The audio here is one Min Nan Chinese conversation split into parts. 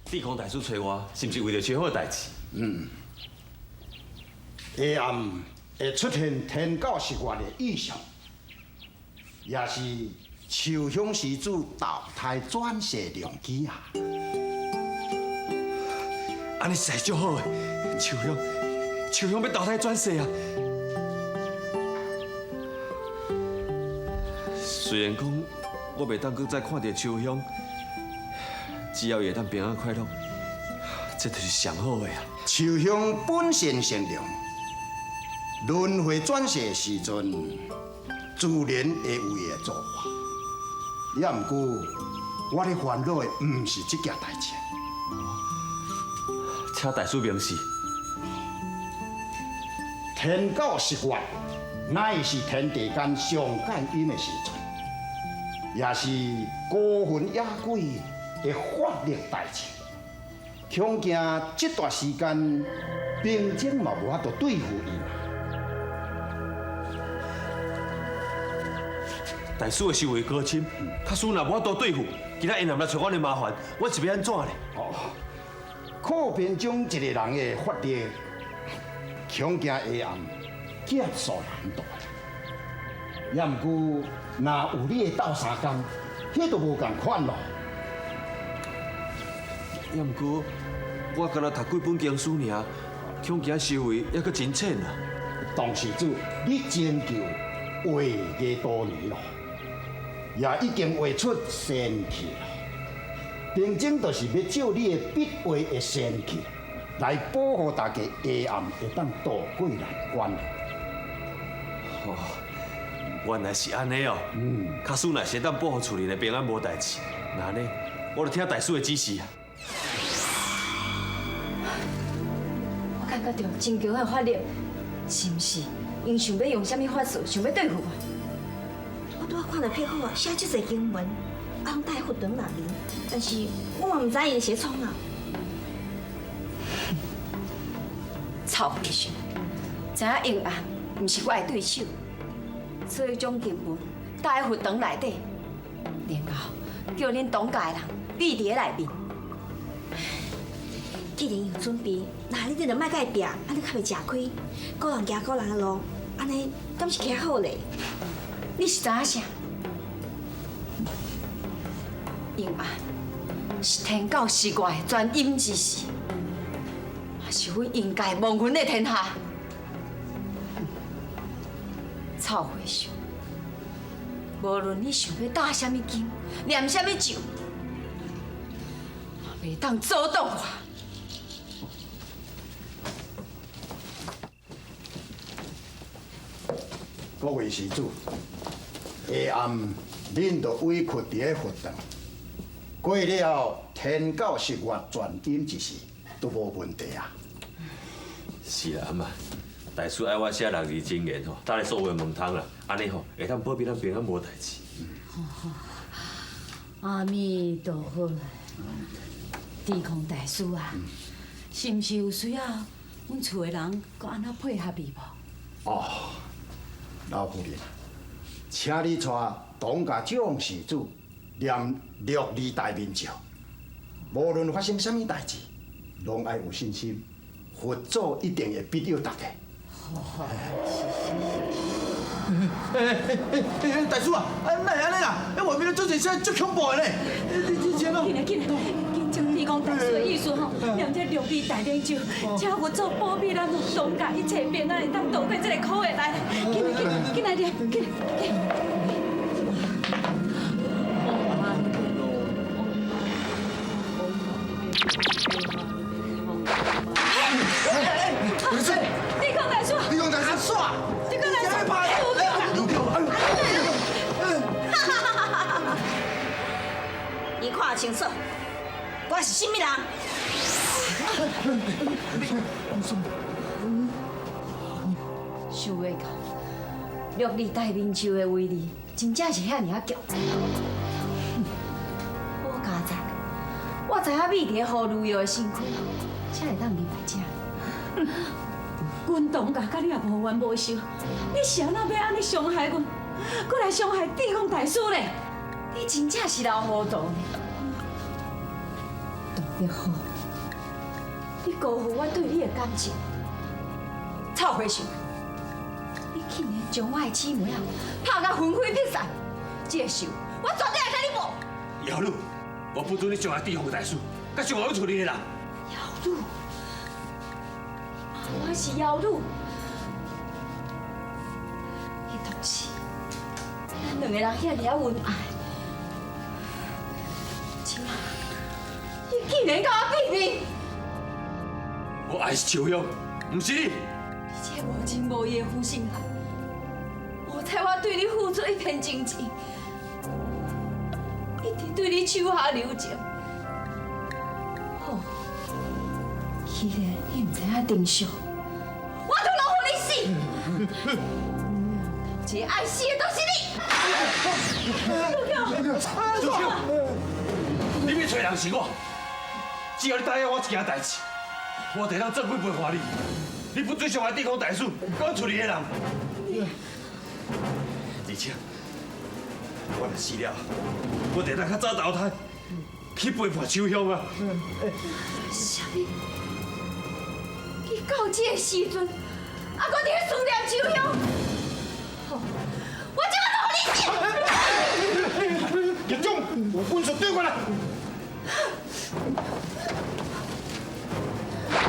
智空大師揣我，是毋是為著秋香的代誌？嗯。下暗會出現天狗食月的異象，也是秋香施主投胎轉世良機啊！按呢實在足好的，秋香，秋香欲投胎轉世啊！雖然講我袂當閣再看著秋香，只要伊會當平安快樂，這就是上好的啊！秋香本性善良，輪迴轉世的時陣，自然會有伊的造化。也毋過，我咧煩惱的毋是這件代誌。請大師明示。天狗食月，乃是天地間上感應的時陣，也是孤魂野鬼的法力大成。恐驚這段時間，兵精嘛無法度對付伊。大師的修為高深，假使若無法度對付，今仔𪜶若來揣阮的麻煩，阮是欲按怎咧？哦，可變將一個人的法力，恐驚下暗劫數難度。也毋過，若有你的鬥相共，彼就無仝款囉。也毋過，我敢若讀幾本經書爾，恐驚修為猶閣真淺啊。董事主，你拯救畫藝多年囉，也已經畫出仙氣啦。兵精就是欲借你的筆畫的仙氣，來保護大家下暗會當渡過難關。哦，原來是按呢哦。假使若是會當保護厝裡的平安無代誌，那按呢，我就聽大師的指示。我感覺著真強的法力，是毋是？𪜶想欲用啥物法術，想欲對付我？我拄仔看著佩好啊，寫足濟經文，啊，攏帶佛堂內面，但是我嘛毋知𪜶是咧創啥。臭和尚，知影幽暗毋是我的對手，所以將經文帶佇佛堂內底，然後叫恁董家的人秘佇咧內面。既然有準備，那你就莫共伊拚，按呢較袂食虧。各人行各人的路，按呢敢是較好咧？你是知影啥？幽暗是天狗食月的全陰之時，也是阮陰界亡魂的天下。臭和尚，無論你想欲打啥物經，念啥物咒，嘛袂當阻擋我。各位施主，下暗恁就委屈佇咧佛堂，過了天狗食月全陰之時，都無問題啊。是啦，阿媽，大師愛我寫六字真言吼，搭咧所有的門窗啦，按呢吼會當保庇咱平安無代誌。阿彌陀佛，智空大師啊，是毋是有需要阮厝的人閣按怎配合伊無？哦，老夫人，請你帶董家長施主念六字大明咒，無論發生啥物代誌，攏愛有信心，佛祖一定會庇佑大家。欸欸欸欸，大師啊，哪會按呢啦？外面足濟聲足恐怖的呢！你這緊來緊來，緊將智空大師的意思吼，念這六字大明咒，請佛祖保庇咱董家一切平安，會當渡過這個苦的來。緊來緊來緊來念，緊緊。智空大師，智空大師，智空大師，你看清楚，我是啥物人？想袂到六字大明咒的威力，真正是遐爾仔強。好佳哉，我知影秘佇咧葫蘆藥的身軀，才會當入來遮。阮董家佮你也無冤無仇，你是按怎欲按呢傷害阮，閣來傷害智空大師咧？你真正是老糊塗呢！董碧虎，你辜负我对你的感情，臭和尚，你竟然将我的姊妹啊拍甲魂飞魄散，这个仇我绝对会替你报。瑶女，我不准你伤害地方大师，佮伤害阮厝里的人。瑶女，我是瑶女，彼当时咱两个人遐尔仔恩爱，这马你竟然共我变面！我爱是秋香，毋是你。你这无情无义的负心汉，无彩我对你付出一片真情，一直对你手下留情。好，既然你毋知影珍惜，我就留予你死。头一个爱死的都是你。秋香，你欲揣人是我，只要你答应我一件代志，我就当做伙陪伴你。你不准伤害地空大师，阮厝里的人。而且，我若死了，我就当较早投胎，去陪伴秋香啊。啥物？你到这个时阵，还阁伫咧思念秋香？好，我这马就予你死！叶总，有本事对过来！臭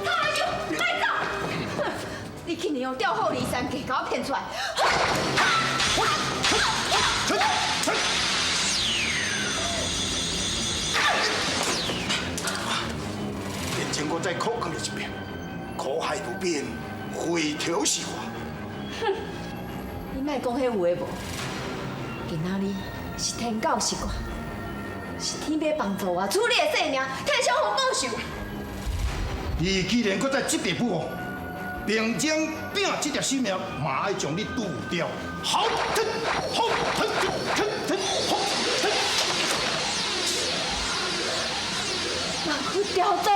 和尚，莫走！你竟然用调虎离山计共我骗出来！现前我再考虑一遍，苦海无边，回头是岸。哼，你莫讲彼有的无，今仔日是天狗食我，是天欲帮助我处理的性命，替小红报仇。你既然阁再执迷不悟，并将拼这条性命，嘛爱将你除掉。好，腾，好，腾，腾，腾，好，腾。万佛吊钟。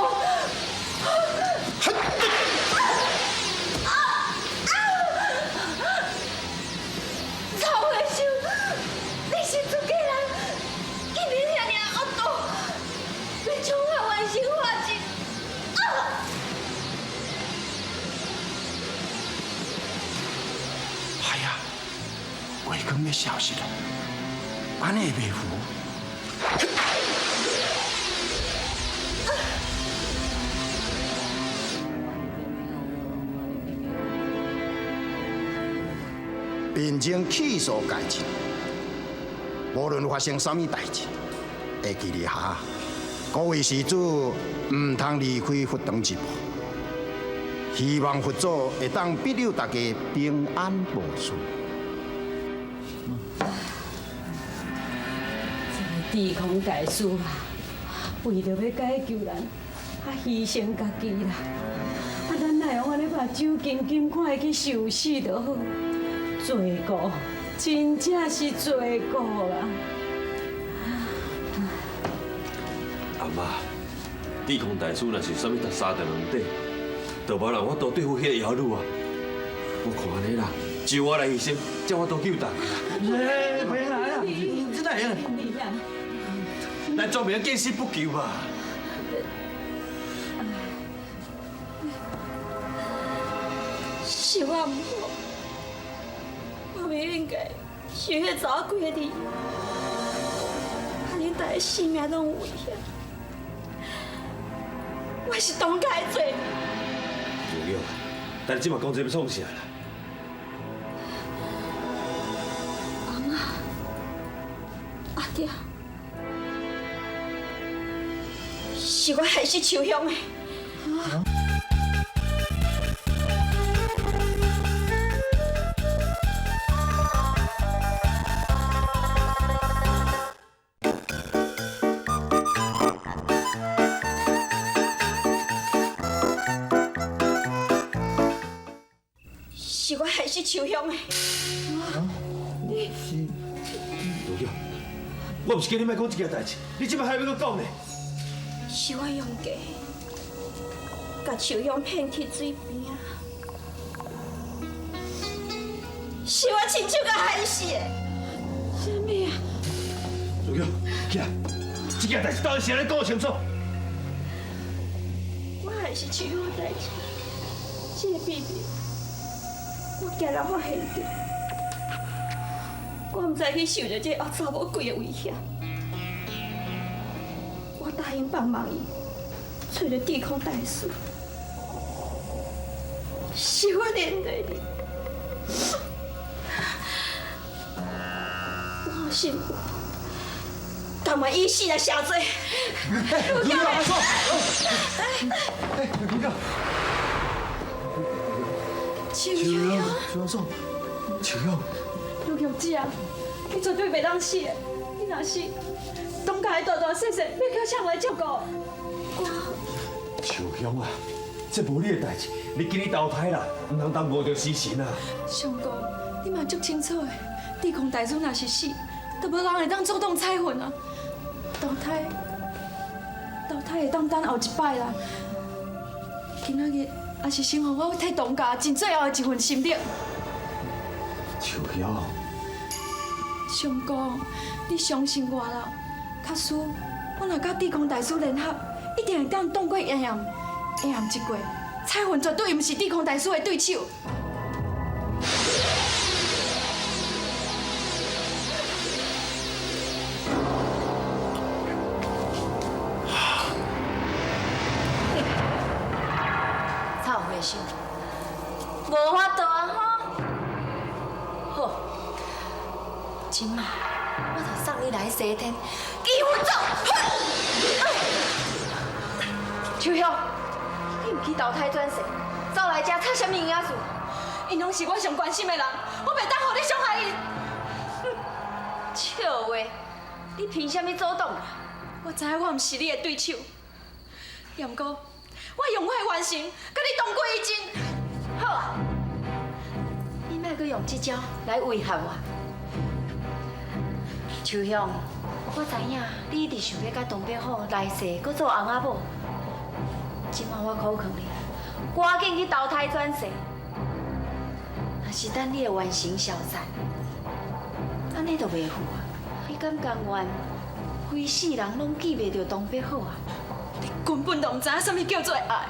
臭和尚，你是出家人，竟然遐尔恶毒，欲将我完成化尽。啊！哎呀，月光欲消失了，按呢会袂赴？病情气数改进，无论发生啥物代志，会记得哈，各位施主毋通离开佛堂一步。希望佛祖会当庇佑大家平安无事。这个地空大师啊，为著欲解救咱，啊牺牲家己啦。啊，咱哪会用按呢目睭金金看伊去受死就好？罪过，真正是罪过啦！阿妈，地空大师若是啥物三长两短，就无人法度对付彼个妖女啊！我看按呢啦，只有我来牺牲，才有法度救大家。哎，别来啦，这哪会？咱总袂见死不救吧？是我毋好，我袂应该受彼查某鬼的利用，害恁大家性命拢有危险。我是当家的罪。无用，但是这马讲这欲创啥啦？阿妈，阿爹，是我害死秋香的。是我害死秋香的。你，卢玉，我毋是叫你莫讲这件代志，你这摆还欲阁讲呢？是我用计，共秋香骗去水边仔。是我親手共害死的。啥物啊？如玉，起來，這件代誌到底是按怎講清楚？我還是秋香的代誌，這個秘密我驚人發現著，我毋知去受著這個惡查某鬼的威脅。我答應幫忙伊，揣著智空大師，是我連累你。我信我，甘願以死來謝罪。如玉，阿嫂，哎，如玉，秋香，秋香嫂，秋香，如玉姐啊，你絕對袂當死的，你若死，董家的大大細細欲靠誰來照顧？我秋香啊，這無你的代誌，你緊去投胎啦，毋通耽誤著時辰啊！相公，你嘛足清楚的，智空大師若是死，就無人會當阻擋彩雲啊。投胎，投胎會當等後一擺啦。今仔日也是先予我替董家盡最後的一份心力。秋香，相公，你相信我啦。假使我若佮智空大師聯合，一定會當擋過黑暗。黑暗一過，彩雲絕對毋是智空大師的對手。臭和尚，無法度啊吼！好，這擺我就送你來西天見佛祖。秋香，你毋去投胎轉世，走來這插啥物閒事？𪜶攏是我上關心的人，我袂當予你傷害𪜶。笑話，你憑啥物阻擋？我知影我毋是你的對手，也毋過我用我的元神，佮你同歸於盡。好啊，你莫閣用這招來威脅我。秋香，我知影你一直想欲佮唐伯虎來世閣做翁仔某。這擺我苦勸你，趕緊去投胎轉世。若是等你的元神消散，按呢就袂赴啊！你敢甘願規世人攏記袂著唐伯虎啊？你根本就毋知影啥物叫做愛。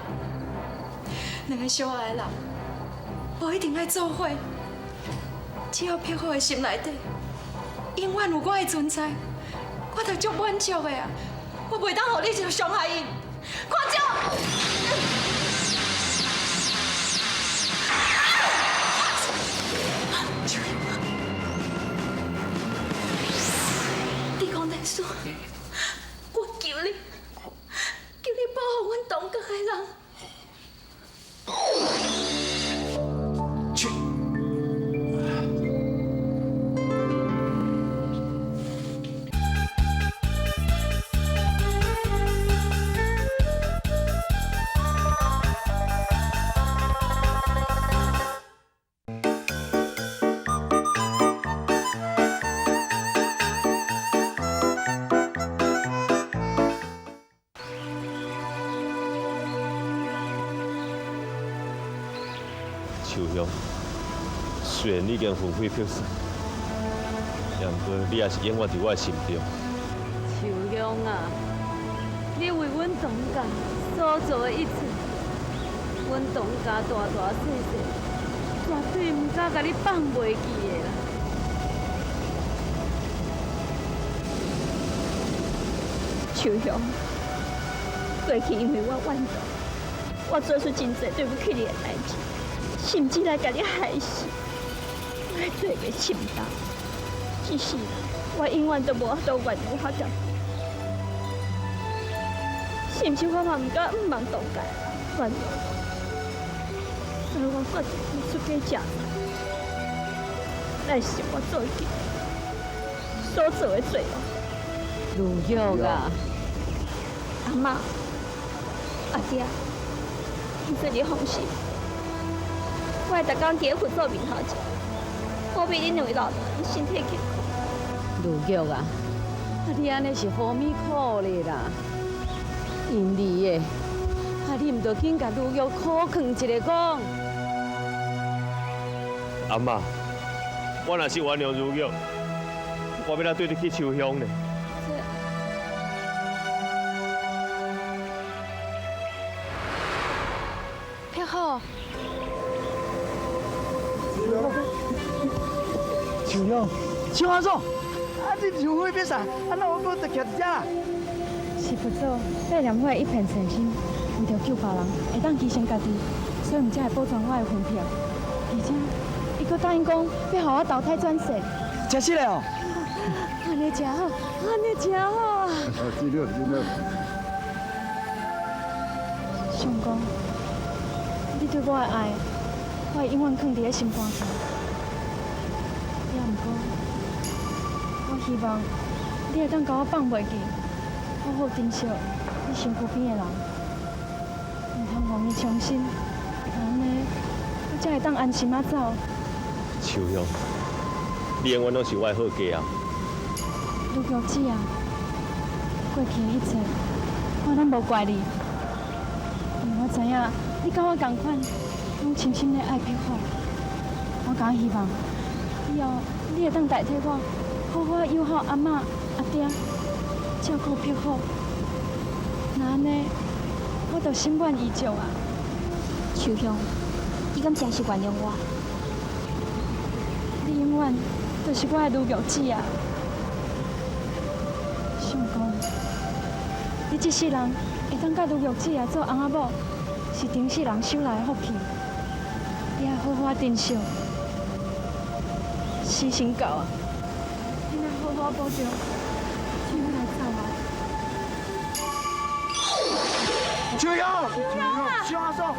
兩个相愛的人，無一定愛做伙，只要伯虎的心內底永遠有我的存在，我就足滿足的啊！我袂當予你就傷害𪜶，看招！智空大師，我求你，求你保護阮董家的人。去。秋香，雖然你已經魂飛魄散，也毋過你也是永遠佇我的心中。秋香啊，你為阮董家所做的一切，阮董家大大細細，絕對毋敢共你放袂記的啦。秋香，過去因為我怨毒，我做出真濟對不起你的代誌，甚至來共你害死，我的罪過深重。只是我永遠都無法度原諒我家己，甚至我嘛毋敢毋望董家原諒我，所以我決定出家食菜，來償我做去所做的罪惡。如玉啊，阿嬤、阿爹，請你放心，我會逐工佇佛祖面頭前，保庇恁兩位老大人身體健康。如玉啊，啊你按呢是何物苦咧啦？因你的，啊你毋著緊共如玉苦勸一下講。阿嬤，我若是原諒如玉，我欲按怎對得起秋香呢？碧虎，秋香，秋阿嫂，啊你唔是有火欲杀，啊那我阁伫徛遮？是佛祖八念会一片善心，为著救别人，會當犧牲家己，所以毋才會保全我的魂魄。而且，伊閣答應講欲予我投胎轉世。真實的哦！按呢真好，按呢真好啊！真好，真好。相公，你對我的愛，我會永遠囥佇咧心肝內。也毋過，我希望你會當共我放袂記，好好珍惜你身軀邊的人，毋通予伊傷心，按呢，我才會當安心仔走。秋香，你永遠攏是我的好家啊！盧玉子啊，過去的一切我攏無怪你，因為我知影你佮我仝款，攏深深咧愛碧虎。我敢希望以後你會當代替我，好好友好阿嬤、阿爹，照顧碧虎。若按呢，我就心滿意足啊！秋香，你敢真是原諒我？你永遠就是我的盧玉子啊！相公，你這世人會當佮盧玉子啊做翁仔某，是頂世人修來的福氣，你愛好好珍惜。時辰到啊，你愛好好保重，請你來走啊！秋香，秋香，秋阿嫂。